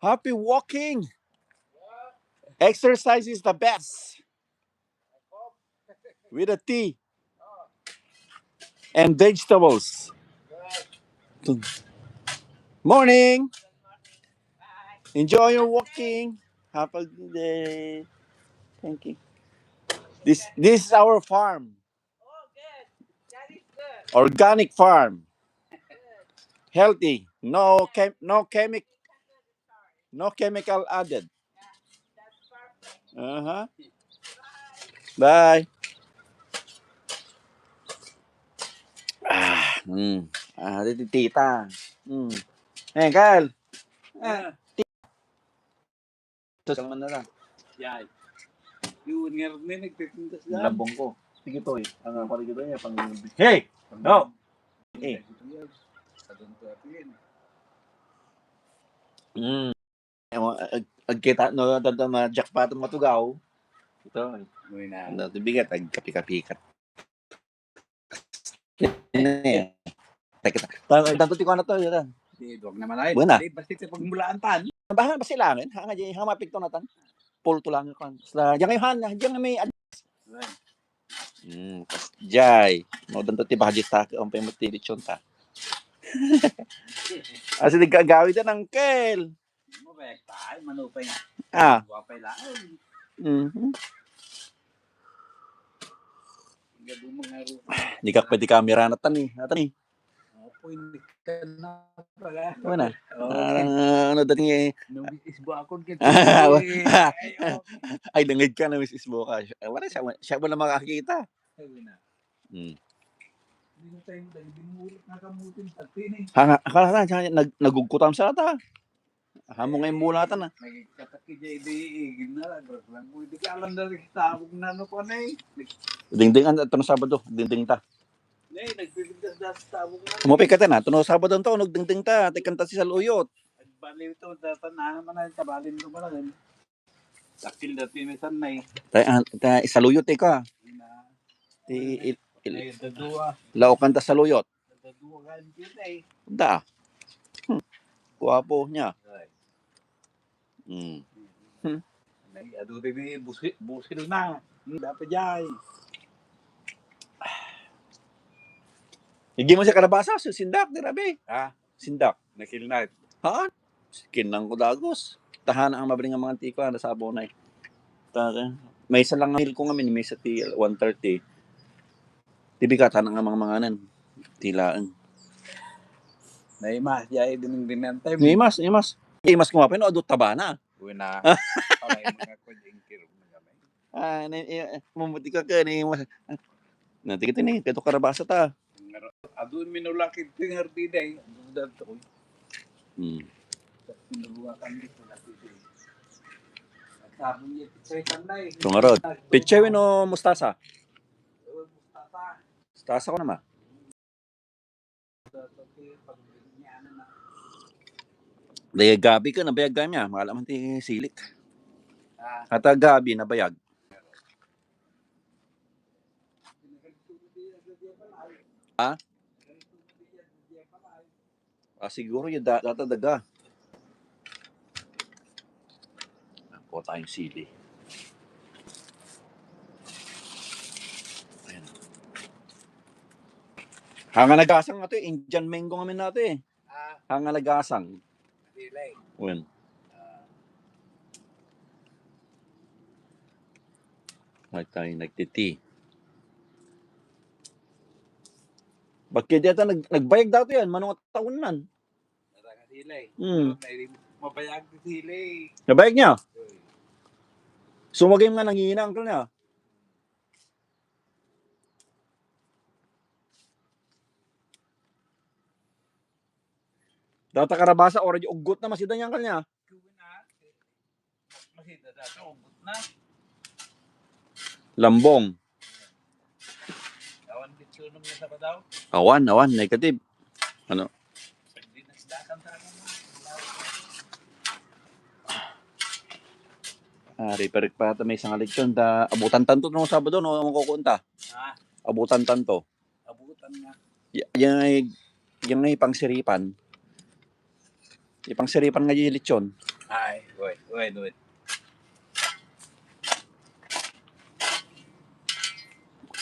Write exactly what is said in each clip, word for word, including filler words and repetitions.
Happy walking. Exercise is the best. With a tea and vegetables. Morning. Enjoy your walking. Have a good day. Thank you. This this is our farm. Organic farm. Healthy. No chem no chemic no chemical added. Uh-huh. Bye. Ah, hmm. Ah, di tita. Hmm. Eh, Kal. Ah. Sus, man na lang. Yay. Yun nga rin, eh, nagtitindas lang. Labong ko. Sige to, eh. Ang, ang parigido niya, pang Hey! No! Eh. Sa doon ko, ito yun. Mm. Ag-, agkita, no, tanda na jackpot ang matugaw. Ito, eh. Uy na. Ano, ito bigat, agkapi-kapikat. Teka, teka. Tanto ti kuan to, yun. Di, duwag naman ay. Buena. Di, basta ti pagmulaan tan. Bahan, basta ilangan. Ha, nga, di, ha, mapigto na tan. Pulto lang, kuan. Basta, diyan kayo, han, diyan may ad-, Ay. Hmm, kas-, jay. No, danto ti budget ta, ang pay mo ti lechon ta. Asi, di ka agawid yan, uncle. Di mo ba, ay, manupay nga. Ah. Guwapay lang. Mhm. Gabo mo nga ro. Di ka pwede kamera na tan eh. Atan eh. Opo, hindi ka na pala. Ano na? Oo. Ah, ano, dating eh. Nung isbo ako, Ah, wa-, eh, ay, oh. Ay, nangid ka na, misis mo ka. Ah, wala siya, siya wala makakita. Ayun na. Hmm. Hindi na tayo madali, binurot na kamutin, pati na eh. Ha, ha, ha, ha, ha, nag-, nagugkutam sa ata. Amo nga imulatan, ah. Nagkataki jay di, igin na, agras lang mo. Hindi ka alam na rin, tabog na, ano, kung ano, eh. Dingding, ano, ito na Sabado, dingding ta. Nay, nagpipintas da sa tabog na. Umapit ka ta na, ito na Sabado to, nagdingding ta, tikanta si Saluyot. Nagbaliw to, datan na naman ang kabalin ko pala, eh. Takil dati may sanay. Ta-, ah, ta-, Saluyot, ikaw, ah. Ina. Ti-, il-, il-, Ay, dadua. Laokan ta Saluyot. Dadua ka, hindi na eh. Da. Hmm. Guwapo niya. Ay. Hmm. Hmm. Ay, adu, di, di, busi-, busil na. Hmm, dapat jay. Hindi mo siya kalabasa, si-, sindak, di rabi. Ha? Sindak. Nakilnat. Haan? Kinang ko dagos. Tahana ang mabring nga mga tiko, ah, nasabo na eh. Ta-, may isa lang ang meal ko ngamin, may isa ti one thirty. Ti bigat, hana nga mga manganan. Tilaeng. Naimas, jay, din, din ang time. Naimas, naimas. Naimas ko nga, pero adu taba na. Uy na. Paray mga kod, ingkir mo naman. Ah, na, eh, eh, mamuti ka ka, ni, na, tigit ni, kato karabasa ta. Adu minulakid ti nga ardida eh. Adu da to. Hmm. Minuluakan dito na dito. At sabon niya, pichay tanday. Tungarod. Pichay wenno mustasa? Mustasa. Mustasa ko naman. Dayag gabi ka, nabayag kami, ah. Makala man ti silik. Ah. Ata gabi, nabayag. Ha? Ah, siguro yung da-, data daga. Kuha tayong sili. Ayan. Hanga nagasang nato eh. Indian mango ngamin nato eh. Ah. Hanga nagasang. Dili. Wen. Ah. May tayo nagtiti. Bakit yata nag-, nagbayag dato yan? Manong taon nan? Nara nga sila eh. Hmm. May mabayag ti sila eh. Nabayag niya? Uy. So, maging nga nangina, uncle niya. Data karabasa, already uggot na, masida niya, uncle niya. Masida, data, uggot na. Lambong. Awan, bitsunom na sa kadaw. Awan, awan, negative. Ano? Pagdinasdakan sa akin. Ah, riparik pa ata may isang lechon. Da, abutan tanto no Sabado, no? Ang kukunta. Ha? Abutan tanto. Abutan nga. Y-, yan ay, yan ay pangsiripan. Ipangsiripan nga di lechon. Ay, wait, wait, wait.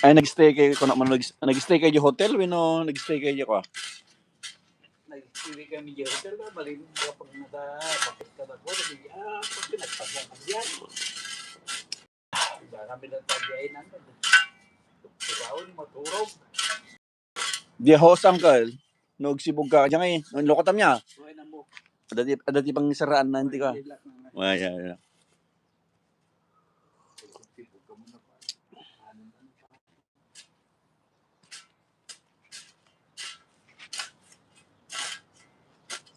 Ay, nag-stay kayo, kung ano, nag-, nag-stay kayo di hotel, wenno nag-stay kayo ko? Nag-stay kami di hotel, na, bali, kapag nata-, bakit ka na po, sabi niya, "Ah, pag pinagpagyan ka diyan." Diba, kami lang tagiay na, ano, trabaho, maturog. Di host, uncle. No, agsibog ka. Diyan kayo. Ang lokot niya. Okay na mo. Adati, adati pang saraan na, hindi ka. Relax na nga. Wala, yeah, yeah.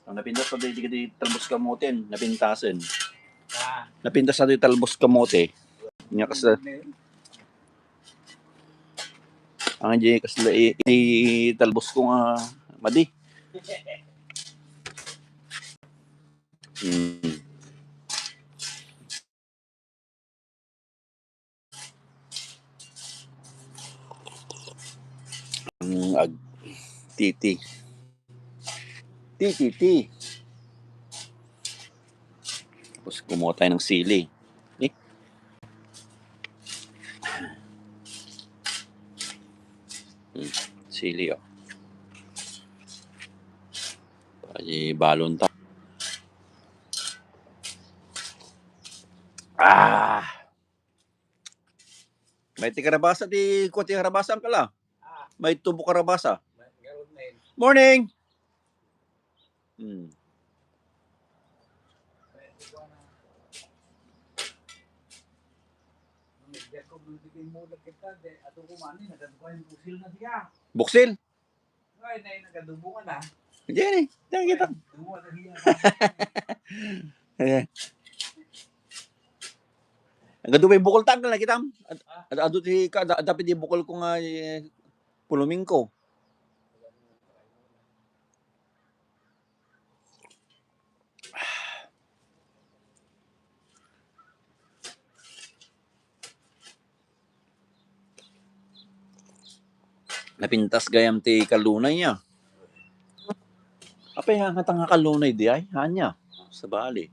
Ang napintas na di, di, di talbos kamote, napintasen. Ah. Napintas na di talbos kamote. Nya kasla, ang di kasla i, i talbos ko nga madi. Hmm. Ang ag-, titi. Titi, ti. Tapos kumuha tayo ng sili. Eh? Hmm, sili, oh. Paibalon ta. Ah! May ti karabasa, ti kua ti karabasa, uncle, ah. May tubo karabasa. Morning! Hmm. Buksil? Ay, nay, nagadubo ka na. Diyan eh. Diyan kita. Dubo na hiya. Eh. Nagadubo yung bukol tanggal na kita. Ad-, ad-, adu ti ka, da-, dapat di bukol ko nga, eh, puluming ko. Napintas gayam ti kalunay niya. Apay, hangata nga kalunay di ay? Hanya. Sabali.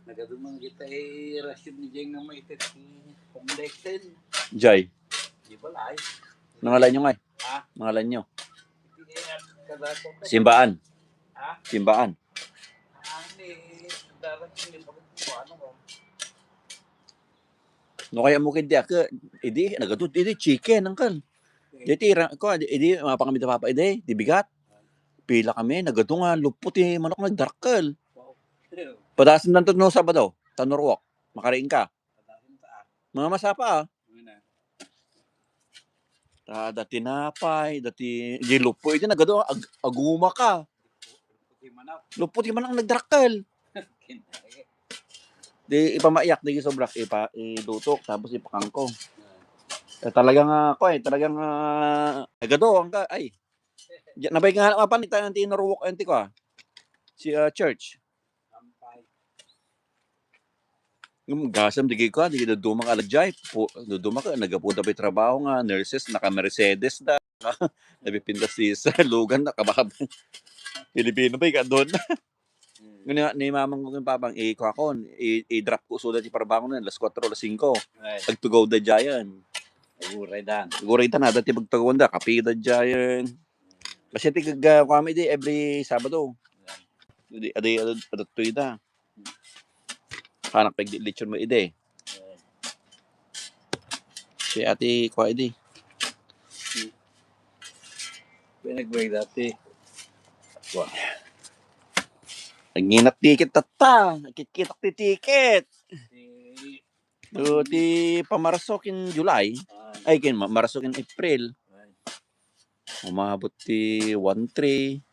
Nagadumang kita, eh, rasyon ni Jeng nga maitit, eh, pamlekten. Jay. Di ba, lay? Nangalan nyo nga, eh? Ha? Nangalan nyo? Hindi, eh, kada ko. Simbaan. Ha? Simbaan. Ah, hindi, darating din ako kung ano ko. No kaya mo kadi, aka, idi, nagadu, idi, chicken, uncle. Di ti, ra-, ko, idi, idi, mapangami da papa, idi, di bigat. Pila kami, nagadu nga, lupo ti manok, nagdarakkel. Wow. Padasen danto no Sabado, ta no ruok, makariing ka. Padasen ta, ah. Mga masapa, ah. Ano na? Ta, da tinapay, da ti, di lupo, idi, nagadu, ag-, aguma ka. Lupo ti manok. Lupo ti manok, nagdarakkel. Di ipamaiyak, di sobra, ipa-, ilutok, tapos ipakangko. Eh, talagang, ah, ko, eh, talagang, ah, agado, ang ka, ay. Di, nabay nga, mapan, ita, ang tinuruok, ang ti ko, ah. Si, ah, church. Ngem gasam, di ko, di daduma ka, aladjay. Pu-, daduma ka, nagapuda pa'y trabaho nga, nurses, naka-Mercedes da. Nabipintas ti sa lugan na, kabab-, Pilipino pa'y kadun. Hmm. Ngani, ni mamang ko ken papang, i-, kuakon, i-, i-drop ko suda ti parbangon na, alas kuatro, alas singko. Ay. Agtugaw da dyan. Aguray dan. Aguray dan, ada ti pagtugawan da, kape da dyan. Kasi ti gag-, kuami di every Sabado. Di, adi, adi, adi, adi, adi, Anak pay di lechon mo idi. Si ate ko idi. Pinagway dati. Wa. Nagngina ti ticket tatta. Nagkikita ti ticket. Si Do ti pamarso ken July. Ah. Ay, ken ma-, Marso ken April. Ay. Umabot ti one three.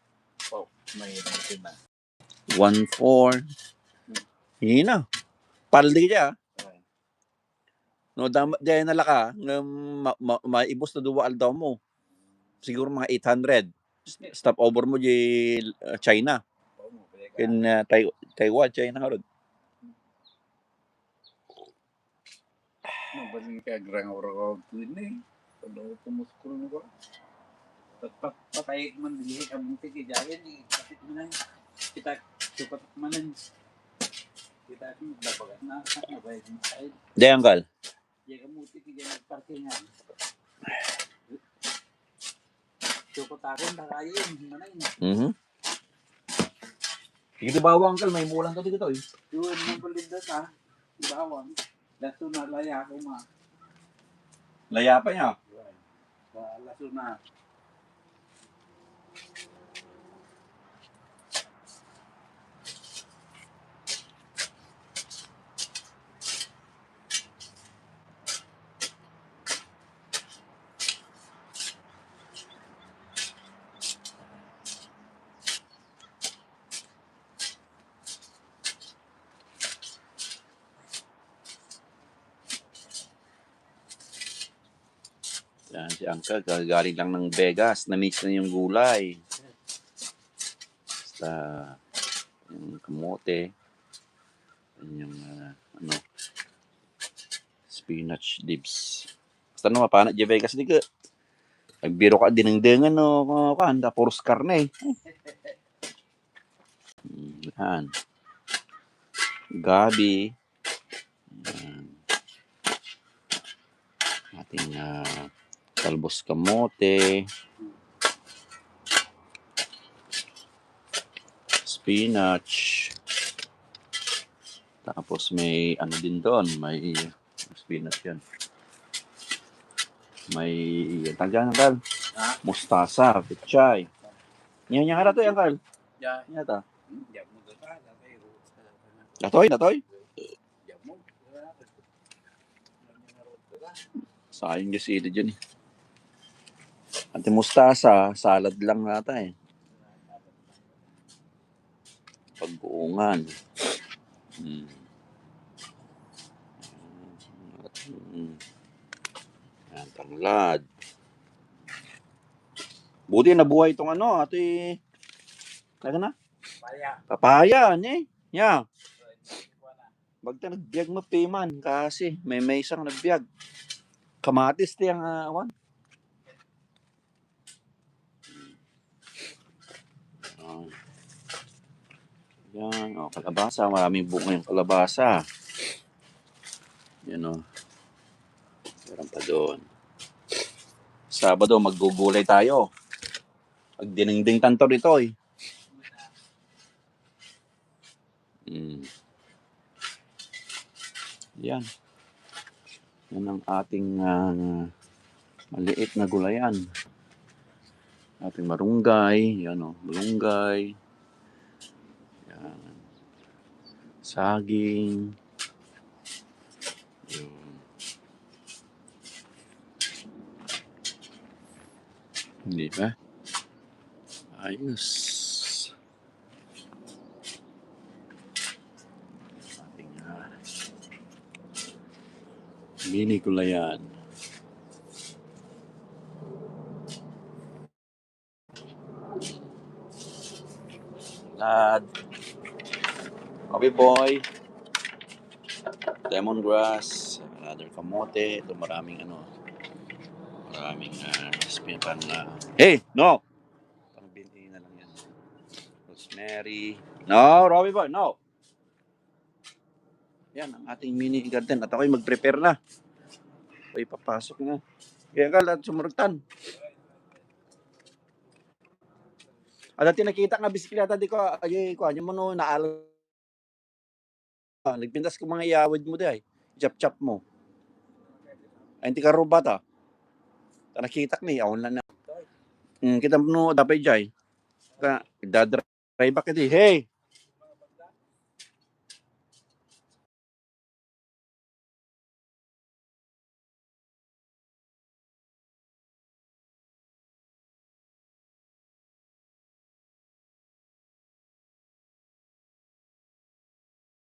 Oh, may, may iba. One four. Ina. Paldi dia. No, dam-, di ay nalaka, nga ma-, ma-, maibos na dua aldaw mo. Siguro mga eight hundred. S-, stop over mo di, uh, China. Ken, uh, Tai-, Taiwan, China nga rod. Nabalik ka, agrang-urang ko, tuwid na eh. Ano, tumuskol na ko. Pat-, pat-, patay man, di, ang munti kay Jayan, eh. Kapit mo na, eh. Kita, Sukat manen. Kita ko, nabagat na, nabayad mo sa akin. Di, Uncle. Di ka mo, titi, di nagparkingan. Sukat ako, nakain, manen. Mhm. Sige, di bawang, Uncle, may mulan to dito, eh. Yun, ang palinda sa bawang. Laso na laya ko, ma. Laya pa niya. Yun. Sa laso na. Yan, si Uncle, kagaling lang ng Vegas, na-miss na yung gulay. Basta, yung kamote, yung, ah, ano, spinach leaves. Basta no, mapana di Vegas di ka. Nagbiro ka, dinengdengan, no, kuan, ta puros karne. Hmm, yan. Gabi. Yan. Ating, ah, talbos kamote. Spinach. Tapos may ano din doon, may spinach yan. May, tagyan, Uncle. Ha? Mustasa, pechay. Yan, yan, ano to, Uncle? Yan. Yan, ta. Hmm, yan mo doon, ah, tatay, oh. Natoy, natoy? Yan mo. Sayang yung sili dyan, eh. Ante mustasa, salad lang nata, eh. Pagbuungan. Hmm. Hmm. Yan, tanglad. Buti nabuhay itong ano, ate. Ano na? Papaya. Papaya, ne? Ya. Bagta nagbiag mo, piman, kasi may, may isang nagbiag. Kamatis ti ang, ah, awan. Oh. Yan, oh, kalabasa. Maraming bunga yung kalabasa. Yan, oh. Meron pa doon. Sabado, maggugulay tayo. Pag dinengdeng tanto dito, eh. Mm. Yan. Yan ang ating, ah, maliit na gulayan. Ating marunggay. Yan, oh, malunggay. Yan. Saging. Yan. Di ba? Ayos. Ating, ah, mini gulayan. Salad. Coffee boy. Lemongrass. Another kamote. Ito maraming ano. Maraming, ah, spin-, pang, ah, hey! No! Pang binhi na lang yan. Rosemary. No, Robbie boy, no! Yan ang ating mini garden. At ako'y mag-prepare na. Ako'y papasok na. Kaya ka, lahat sumurugtan. At dati nakita nga bisikleta, di ko, ay, ko, ano mo, no, naal-, ah, nagpintas ko mga iyawid mo, di ay. Chap-chap mo. Ay, hindi ka robot, ah. Ta nakita ni, awan lang na. Mm, kita mo, no, dapat jay. Ka, dadrive back iti. Hey!